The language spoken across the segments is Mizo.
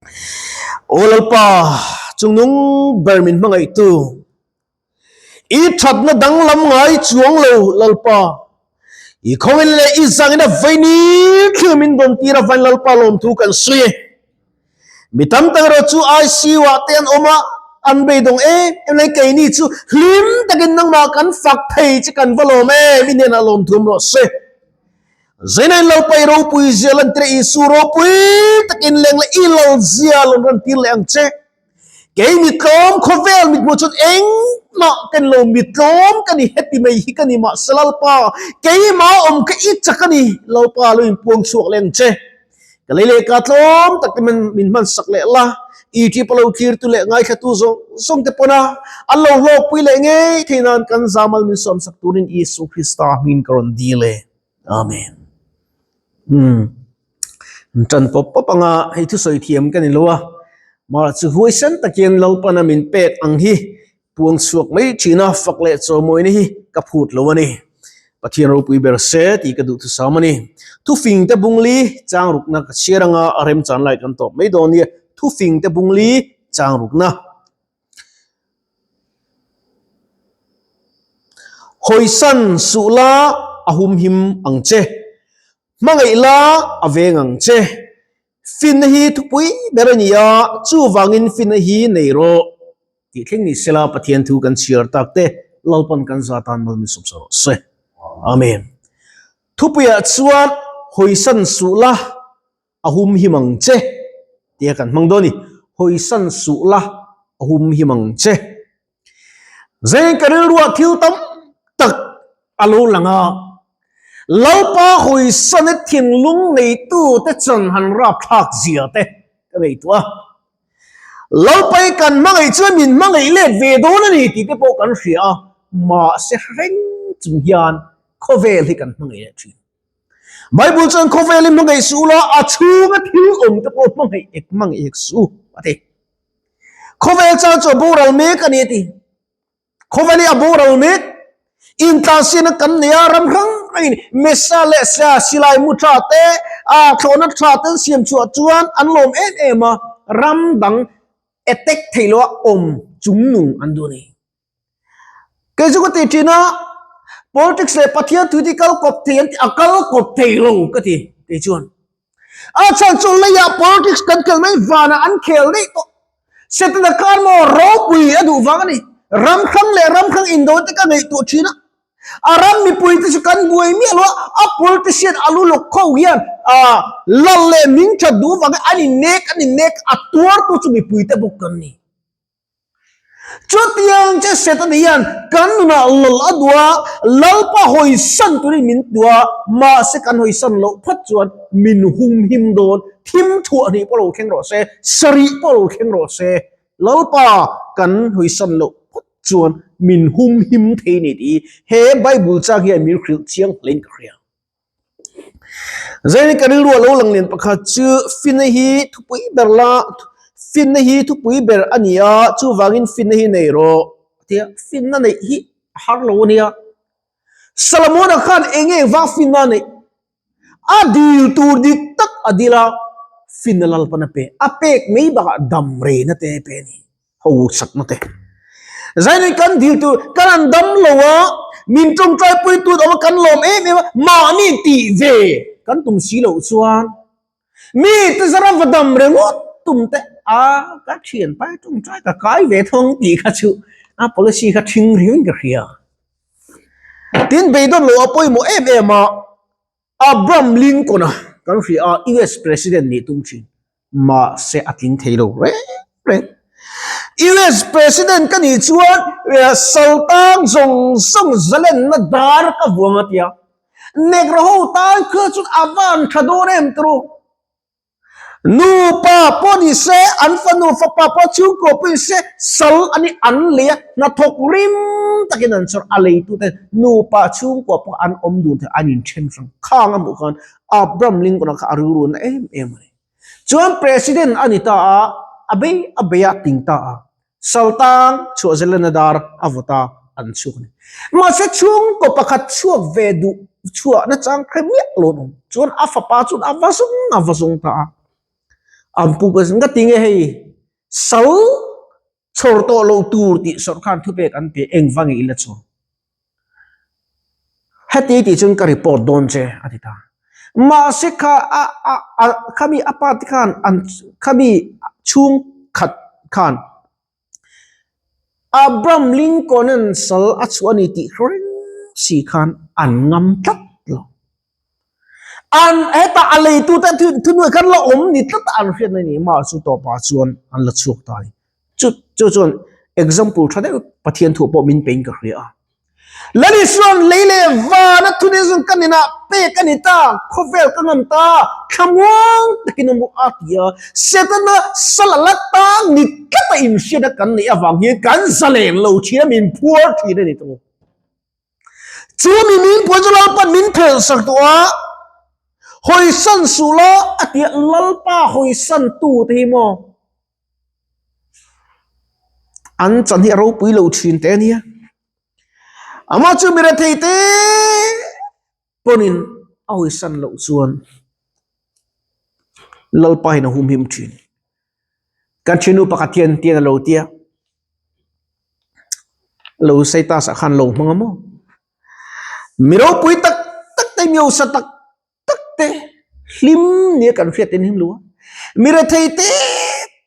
Aw Lalpa, chungnung ber min hmangaihtu, i thatna danglam ngai chuang lo Lalpa, i khawngin leh i zangin a vaini thlir min dawn tir avain Lalpa lawmthu kan sawi e. Mi tam tak erawh chu ICU ah te an awm a, an beidawng em em lai keini chu hlim takin nangmah kan fak thei che kan va lawm em i hnenah lawmthu awm rawh se. Zainain lo pai ropui zia lantir a Isu ropui takin leng leh i lo zia lawng rawn tir leh ang che. Kei mitlawm khawvel mithmuh chuan engmah ka ni lo, mitlawm ka ni heti mai hi ka ni mahse Lalpa keimah awm kha i chak a ni, Lalpa lo inpuang chhuak leh ang che. Ka lei leh ka tlawm tak te min hman sak leh la, i ṭipa lo thlirtu leh ngaithlatu zawng zawng te pawn a an lo hlawkpui leh ngei thei nan kan zamal min sawm sak turin Isu Krista hmingin ka rawn dil e. Amen. Umm. Ṭan pawp pawp anga hei thusawi thiam ka ni lo a, mah chu huaisen takin Lalpana min pek ang hi Puang chhuak mai thin a, fak leh chawmawina hi ka phut lo a ni. Pathian ropui ber se tih ka duhthusam a ni. Thufing te bungli chang rukna ka chhiar anga a remchan lai kan tawp mai dawn nia. Thufing te bungli chang rukna. Hawisan suh la a humhim ang che. Hmangaih la a veng ang che. Finna hi thupui ber a ni a, chuvangin finna hi nei rawh tih thleng ni sela Pathian thu kan chhiar tak te Lalpan kan za tan mal min sawmsa rawh se. Amen. Thupuiah chuan hawisan suh la a hum him ang che tia kan hmang dawn a ni. Hawisan suh la a hum him ang che. Zeng ka rilruah thil tam tak a lo lang a, Lalpa hawisana thinlung neitute chan han rapthlak zia te ka ngaihtuah a. Lalpa i kan hmangaih chuan min hmangaih let ve dawn a ni tih te pawh kan hria a, mahse hreng chung hian khawvel hi kan hmangaih leh thin. Bible chuan khawvel hi hmangaih suh ula, a chhunga thil awm te pawh hmangaih ek hmangaih ek suh u a ti. Khawvel chang chu a boral mek a ni a ti. Khawvel hi a boral mek. Intlansiahna kan nei a, ram hrang hrangin Mesa leh Sia silai mu tha te, a thlawhna tha te an siam chhuah chuan an lawm em em a, ram dang attack theih loha awm chungnung an duh a ni. Kei chu ka ti thin a, politics leh Pathian thu hi kal kawp thei an ti, a kal kawp thei lo ka ti kei chuan. A chhan chu leiah politics kan khel mai vanah an khel daih tawh. Setana khan maw ropui a duh vang a ni. Ram hrang leh ram hrang indo te ka ngaihtuah thin a. A ram mipui te chu kan buai miah lo a, a politician a lu lawk kho hian lal leh ming that duh vangin an innek an innek a tuartu chu mipui te bawk kan ni. Chutiang che Setana hian kan nunah lal a duh a, Lalpa hawisan turin min duh a, mahse kan hawisan loh phawt chuan min humhim dawn, thim thuah hnih pawh lo thleng rawh se, sarih pawh lo thleng rawh se, Lalpa kan hawisan loh phawt chuan min humhim thei a ni tih hi he Bible chang hian min hrilh chiang hlein ka hria. Zaini ka rilru a lo lang lian pakhat chu finna hi thupui ber la finna hi thupui ber a ni a chuvangin finna hi nei rawh a ti a finna neih hi a har lo a nia Solomon-a khan eng nge vang finna a neih a dil tur dik tak a dil a finna lalpan a pe a pek mai bakah dam reina te a pe a ni. ho sakna te. Zainin kan dil tur kan an dam lo a, min tawngtai pui tur awm a kan lawm em em a, mahni tih ve kan tum si loh chuan mi te zara va dam ringawt tum te a ka thian pai tawngtai ka kai ve thawng tih kha chu a policy kha thing riauin ka hria. Tin beidawn loh a pawimawh em em a. Abraham Lincoln-a kan hria a, US President nih tum thin. Mahse a tling thei lo reng reng. US President ka nih chuan saltang zawng zawng zalenna dar ka vuang a tia. Negro ho tan kha chuan a van tha dawn em tawh. Nupa pawh ni se, an fanu fapa pawh chhungkaw pawh ni se, sal a ni an lei a, hnathawk rim takin an chawrh a leitute nupa chhungkua pawh an awm dun thei, an inthen hrang khang a hmuh khan Abraham Lincoln-a kha a rilru na em em a ni. Chuan President a ni ta a, a bei a bei a ting ta a, sal tang chhuah zelena dar a vawt a, an chhuak a ni. Mahse chhungkaw pakhat chhuak ve duh chhuah nachang hre miah lo an awm. Chuan a fapa chuan a va zawng a va zawng ta a. An pu ka nga tinge hei sal chhawr tawh lo tur tih sawrkar thupek an pe engvang i la chhawr. Heti tih chuan ka report dawn che a ti ta. Mahse kha a a a khami a pa te khan an khami chhungkhat khan Abraham Lincoln-a'n sal a chhuah a ni tih reng si khan an ngam tlat lo. An hetah a leitute thuhnuai khan la awm ni tlat a an hriatna a ni. Mah chu tawpah chuan an la chhuak ta a ni. Chu chu chuan example tha deuh Pathian thu pawh min pein ka hria a. Lal Isuan lei leh vana thunei zawng ka ninah pek a ni ta, khawvel ka ngam ta, thlamuang takin awm rawh a ti a. Setana sal a la tang ni tlata inhriatna kan neih avang hian kan zalen lo thin a, min phuar thin a ni tawh. Chu mi min phuar chu Lalpa min phelh sak tawh a, hawisan suh la a ti a, Lalpa hawisan tu te hi maw? An chan hi a ropui lo thin teh a nia. Amah chu mi rethei te pawnin a hawisan loh chuan Lalpa in a humhim thin. Kan thinu pakhat hian tiang a lo tia lo status ah khan lo hmang a maw. Mi ropui tak tak te mi hausa tak tak te hlim nia kan hriat ten hlim lo a, mi rethei te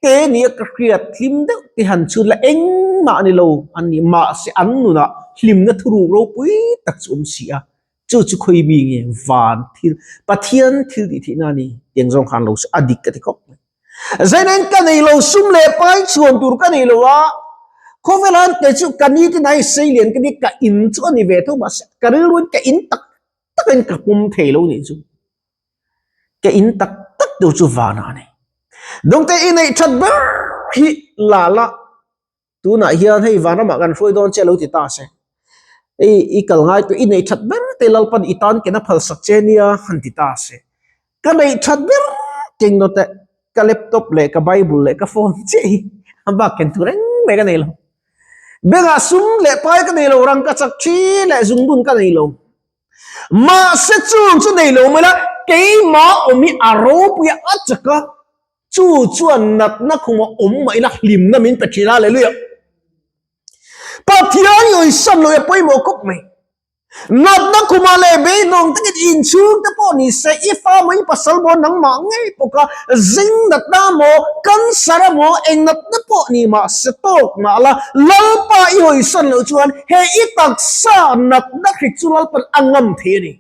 te nia ka hriat hlim deuh te han chhun la engmah ni lo an ni mahse an nunah hlimna thuruk ropui tak chu awm si a, chu chu khawi mi nge van thil Pathian thil tih theihna a ni tiang zawng khan lo a dik ka ti khawp mai. Zainain ka nei lo sum leh pai chhuan tur ka nei lo a, khawvel han te chu ka ni tin ai sei lian ka ni ka in chu a ni ve tho mahse ka rilruin ka in tak takin ka pawm thei lo nih chu ka in tak tak tur chu vanah a ni. Dawngte i neih that ber hi la la tunah hian hei vanramah kan hruai dawn che lo ti ta se hei i kal ngai tawh i neih that ber te Lalpan i tan ken a phal sak che nia han ti ta se ka neih that ber keng naw teh ka laptop leh ka bible leh ka phone chiah hi a bak ken tur engmah ka nei lo. Bengah sum leh pai ka nei lo rangka chak thi leh zungbun ka nei lo. Mahse chung chu nei lo mai la, keimah awm hi a ropui a, a chak a, chu chuan natna khuma awm mah ila hlimna min pe thin a, Hallelujah! Pathian i awisan lo i a pawimawh khawp mai. Natna khumah leh beidawng takin inchhung te pawh ni se, i fa maw i pasal maw nangmah ngei bawk a, zing natna maw, cancer a maw, eng natna pawh ni mah se tawk mah la, Lalpa i hawisan loh chuan he i taksa natna hrik chu Lalpan a ngam thei a ni.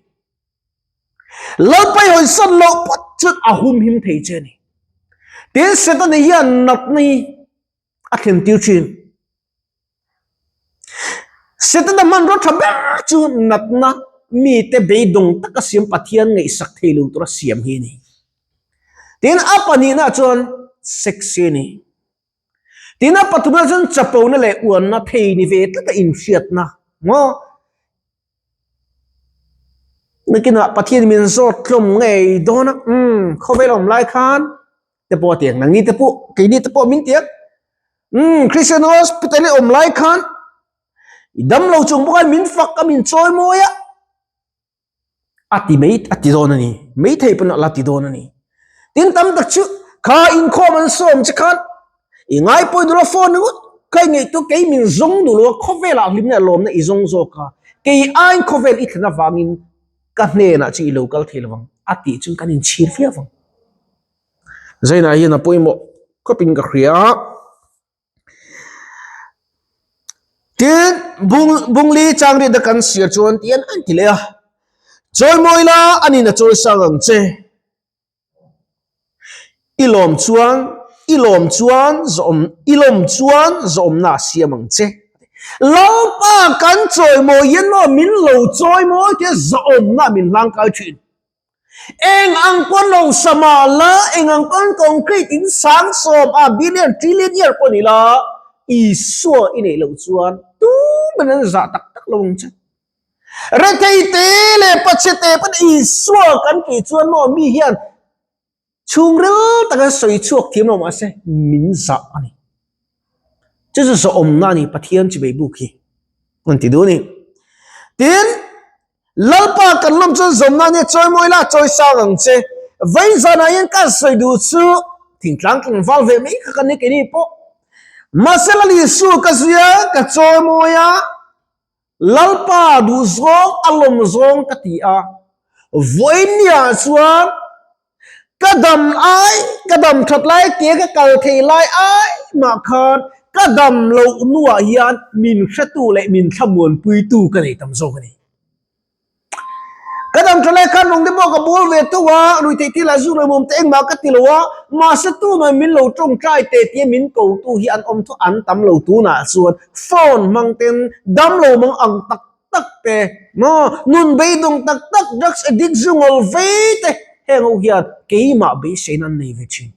Lalpa i hawisan loh phawt chuan a humhim thei che a ni. Tin, Setana hian natna hi a thlen tir thin. Setana hmanraw tha ber chu natna mite beidawng taka siam Pathian ngaihsak thei lo tura siam hi a ni. Tin, a pahnihna chuan sex hi a ni. Tin, a pathumna chuan chapona leh uanna thei ni ve tlata inhriatna maw? Nakinah Pathian min zawt tlawm ngei dawn a, umm khawvel awm lai khan te pawh a ti ang, nangni te pawh keini te pawh min ti ang, umm Christian Hospital i awm lai khan i damlo chung bawk a min fak a min chawi mawi a, a ti mai a ti dawn a ni, maithei pawn a la ti dawn a ni. Tin tam tak chu kha inkhawm an sawm che khan i ngai pawi duh lo phone ringawt kha i ngaihtuah kei min zawng duh lo a khawvelah hlimna leh lawmna i zawng zawk a, kei aiin khawvel i thlen avangin ka hnenah chu i lo kal thei lovang a tih chuan kan inchhir viau ang. Zainah hian a pawimawh khawpin ka hria a. Tin, bung bungli chang riat a kan siar chuan tian an ti leh a, Chawimawi la a nin a chawi sang ang che. I lawm chuan i lawm chuan zawm i lawm chuan zawmna a siam ang che. Lalpa kan chawimawi hian maw min lo chawimawi te zawmna min hlangkai thin. Eng ang pawn lo sa mah la, eng ang pawn concrete in sang sawm a billion trillion year pawh ni la, Isua i neih loh chuan tuman an zah tak tak lo ang che. Rethei te leh pachhe te pawn Isua kan tih chuan maw mi hian Chhungril taka sawi chhuak thiam lo mahse min zah a ni. Chu chu zawhawmna a ni Pathian chi bei buk hi an ti duh a ni. Tin, Lalpa kan lawm chuan zawmna nia chawimawi la chawi sang ang che. Vawi zanah hian ka sawi duh chu. Thingtlang tlangval ve mai kha kan ni keini pawh. Mahse Lal Isu ka zui a, ka chawimawi a, Lalpa duhzawng a lawm zawng ka ti a. Vawiinniah chuan ka dam ai, ka dam that lai tia ka kal thei lai ai mah khan ka dam loh hnuah hian min hretu leh min thlamuanpuitu ka nei tam zawk a ni. Ka dam tha lai khan rawng te pawh ka bawl ve tho a, ruihtheih thil ah zu lawmawm te engmah ka ti lo a, mahse tumah min lo tawngtai teh tia min ko tu hi an awm tho an tam lo tunah chuan phone hmang ten damlo mang ang tak tak te maw nun beidawng tak tak drugs addict zu ngawl vei te heng ho hian keimah beiseina an nei ve thin.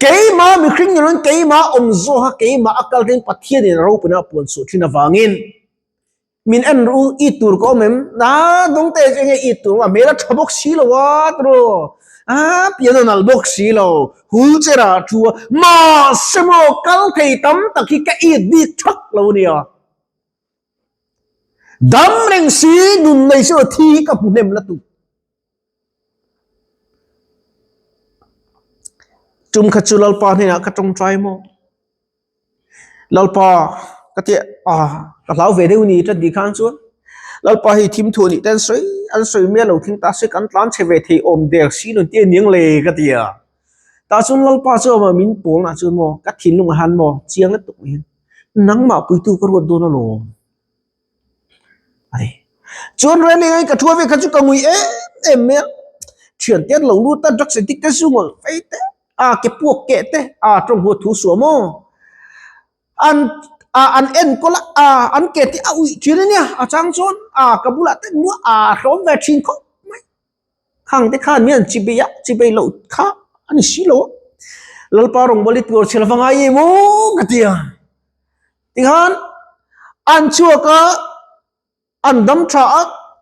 Keimah mihring ni loin keimah awm zawha keimah a kal thin Pathianin a ropuina a puan chhuah thin avangin Min en ru i tur ka awm em? A dawngte chu enge i tur a hmel a tha bawk si lo a tiraw a pian a nalh bawk si lo hul cher ah thu a mahse maw kal thei tam tak hi ka it bik thak lo nia dam reng si nun nei si lo thi hi ka hmu hnem la tu tum kha chu Lalpa hnenah ka tawngtai maw? Lalpa ka ti a ka hlau ve deuh ni ta tih khan chuan Lalpa hei thim thu anih te an sawi an sawi miah lo thing ta se kan tlan chhe ve thei awm der si lo tih a niang le ka ti a tah chuan Lalpa chu a min pawl nah chuan maw ka thinlung ah hian maw chiang lutuk mai hian nangmah puitu ka ruat dawn alawm a ni chuan rel eng ka thu a ve kha chu ka ngui em em mai a thian te an lo lut a drugs addict te zu ngawlh fei te. A ke puak keh te a tawng huat thu suah maw? An a an enkawl a a an ke te a uih thin a nia a chang chuan a ka bulah te muah a hlawm ve thin khawp mai. Khang te khan mi an chi bei a chi bei loh kha a ni si lo a. Lalpa rawngbawlh i tur chhel va ngai em aw ka ti a. Tikhan an chhuak a. An dam tha a,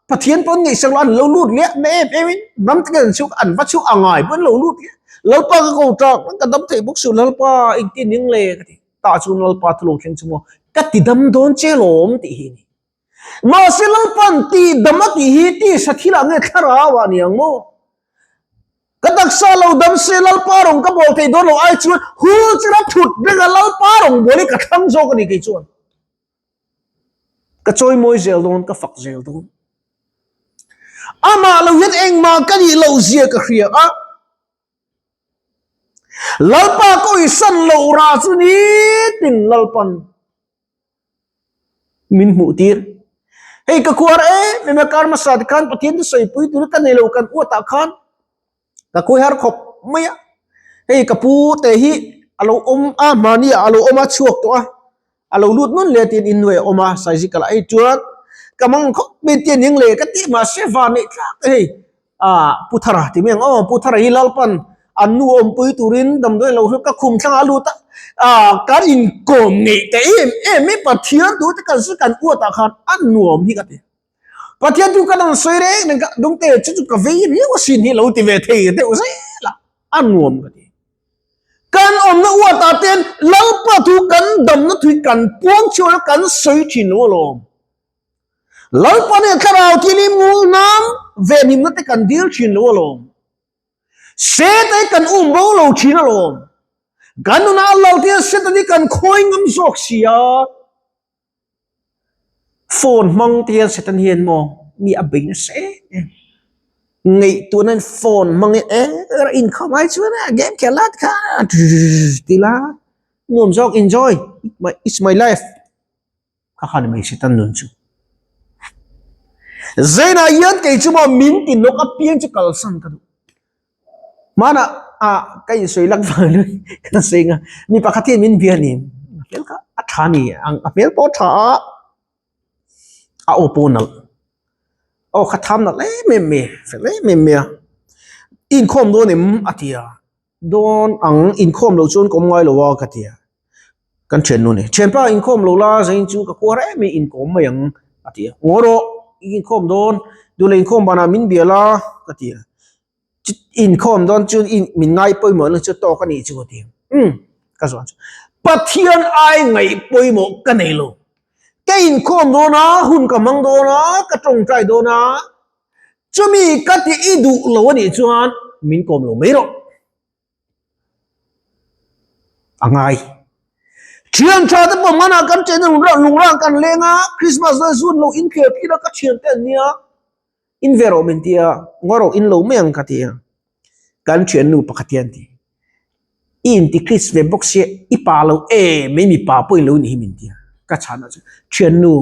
Pathian pawh an ngaihsak lo, an lo lut leh na em em in ram te an chhuk, an va chhuk a ngai pawh an lo lut leh. Lalpa ka ko ṭak, ka dam thei bawk suh, Lalpa engtin ning le ka ti. Tah chuan Lalpa thu lo thleng chu maw, ka ti dam dawn che lawm tih hi a ni. Mahse Lalpa'n ti dam a tih hi tisa thilah nge thlarau ah ni ang maw? Ka taksa lo dam se Lalpa rawng ka bawl thei dawn lo ai chuan hul chera thut renga Lalpa rawng bawl hi ka thlang zawk a ni kei chuan. Ka chawimawi zel dawn, ka fak zel dawn. Amah lo hian engmah ka nih loh zia ka hria a. Lalpa ka uisan loh rah chu nitin Lalpan min hmuh tir. Hei ka khuar em em a, kar hmasa te khan Pathian chu sawipui tur ka nei lo kan uatah khan Ka khawi har khawp mai a, hei ka pu te hi a lo awm a mahni ah a lo awm a chhuak tawh a, a lo lut nun leh tiin innuai a awm a cycle ah hei chuan ka mang khawp mai tia ning leh ka tih mahse van neih tlak a hei ah pu Thara ti mai ang aw pu Thara hi Lalpan an nu awmpui turin damdawi lo hriat ka khum thlangah a lut a ah kan inkawm ngeih ta em em mai Pathian tu te kan kan uat ah khan a nuam hi ka ti. Pathian chu ka dang sawi reng reng ka dungte chu chu ka vei riau asin hi lo ti ve thei deuh zel a, a nuam ka ti. Kan awmna uatah ten Lalpa thu kan damna thu hi kan puang chhuah lo kan sawi thin lo alawm. Lalpa nen thlarau thianghlim ngul nan venhimna te kan dil thin lo alawm. Seta hi kan um bo lo thin alawm. Kan nunah a lal te Seta hi kan khawi ngam zawk sia. Phone hmang te hian Satan hian maw mi a bei nasa em em. Ngaihtuahna in phone hmang in eng eng inkhawm ai chuan a game khel la tikha ti la nuam zawk enjoy it's my life kha kha ni mai Satan nun chu. Zainah hian kei chu maw min ti nawk apiang chu kalsan ka duh. Hmanah ah ka insawi lak vang in ka sawi ang a, mi pakhat hian min bia a ni, a hmel kha a tha a ni, a hmel pawh a tha a, a aw pawh a nalh, aw kha tham nalh em em mai, fel em em mai a, i inkhawm dawn em a ti a, dawn ang inkhawm loh chuan ka awm ngai lo a ka ti a, kan thiannu a ni, thianpa inkhawm lo la zain chu ka kuar em em inkawm mai ang a ti a, ngaw rawh i inkhawm dawn, duh leh inkhawm banah min bia la ka ti a. Inkhawm dawn chu min ngai pawimawh na chu tawk a nih chu ka ti. Umm ka zawh chu Pathian ai ngaih pawimawh ka nei lo. Ka inkhawm dawn a, hun ka hmang dawn a, ka tawngtai dawn a, chumi ka ti i duh lo a nih chuan min kawm lo mai rawh. A ngai. Thian tha te pawh hmanah kan chen a lungrang kan leng a, Christmas dawn zun lo in thlir phir a ka thian te an nia, in ve rawh min ti a, ngaw rawh in lo mai ang ka ti a. Kan thiannu pakhat hian ti, i inti Chris ve bawk sia, i pa lo em mai mipa pawh in lo nih hi min ti a. Ka chhan ah chuan thiannu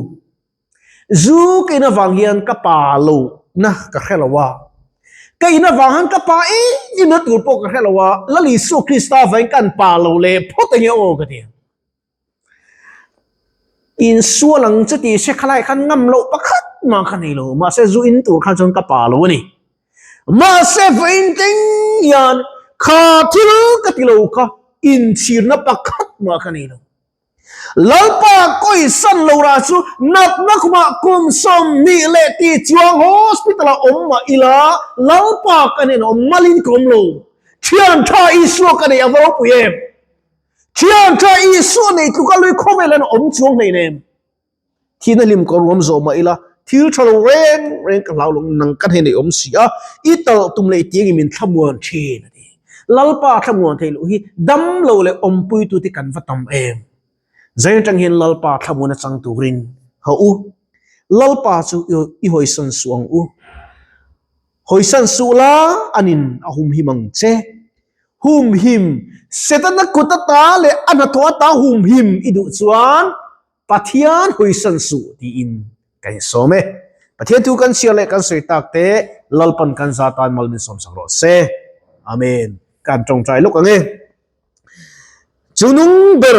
Zu ka in avang hian ka pa lo na ka hre lo a, ka in avang hian ka pa eng eng na tur pawh ka hre lo a, Lal Isua Krista avangin kan pa lo leh phawt enge aw ka ti. Insual ang che tih hre khalai khan ngam loh pakhat mah ka nei lo, mahse zu in tur khan chuan ka pa lo a ni. Mahse vawiin teng hian kha thil ka ti lo kha inchhirna pakhat mah ka nei lo. Lalpa kawisan lo rah chu natna khumah kum 20 leh ti chuang hospital ah awm mah ila Lalpa ka nen awm malin ka awm lo. Thian tha Isua ka nei a va ropui em? Thian tha Isua nei tluka lui khawvel hian awm chuang hleinem. Thihna hlim ka ruam zawh mah ila thil tha lo reng reng ka hlau lo nang ka hnenah i awm si a, i talh tum leh i tiangin min thlamuan thin a ti. Lalpa thlamuan theih loh hi dam lo leh awmpuitute kan va tam em? Zai atang hian Lalpa thlamuan a chang turin ha u. Lalpa chu i hawisan suh ang u. Hawisan suh la anin a humhim ang che. Humhim, Setana kut ata leh a hnathawh ata humhim i duh chuan Pathian hawisan suh tiin ka insawm e. Pathian thu kan chhiar leh kan sawi tak te Lalpan kan za tan mal min sawmsak rawh se. Amen. Kan tawngtai lawk ang e. Chunung ber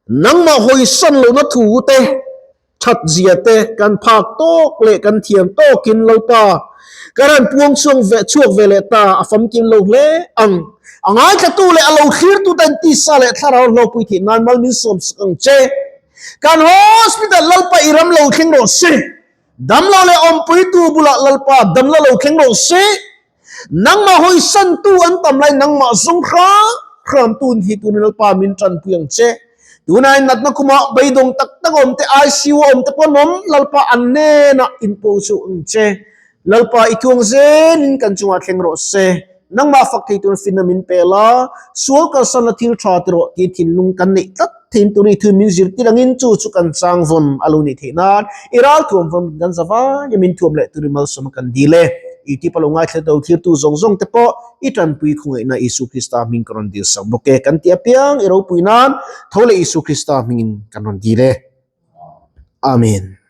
nangmah hawisan lohna thu te that zia te kan phak tawk leh kan thiam tawkin Lalpa ka ran puang chhuak ve chhuak ve leh ta a famkim lo hle ang. A ngaithlatu leh a lo thlirtu ten tisa leh thlarau hlawpui theih nan mal min sawmsak ang che. Kan hospital Lalpa i ram lo thleng rawh se. Damlo leh awmpuitu bulah Lalpa damla lo thleng rawh se. Nangmah hawisantu an tam lai nangmah zawng hram hramtu hi tunin Lalpa min tanpui ang che. Tunah in natna khumah beidawng tak tak awm te ICU awm te pawh an awm Lalpa an hnenah inpawh chhuak ang che. Lalpa i thuang zenin kan chungah thleng rawh se. Nangmah fak thei tur finna min pe la, sual kalsanna thil tha ti rawh tih thinlung kan neih tlat thein tur i thu min zirtir angin chu chu kan chang vawn a lo nih theih nan i ral thuam vawn kan za vai a min thuam leh tur i malsawm a kan dil e. YouTube a lo ngaithla do thirtu zawng zawng te pawh i tanpui khawngaihna Isu Krista hming ka rawn dil sak bawk e. Kan ti apiang i ropui nan tho leh Isu Krista hmingin kan rawn dil e. Amen.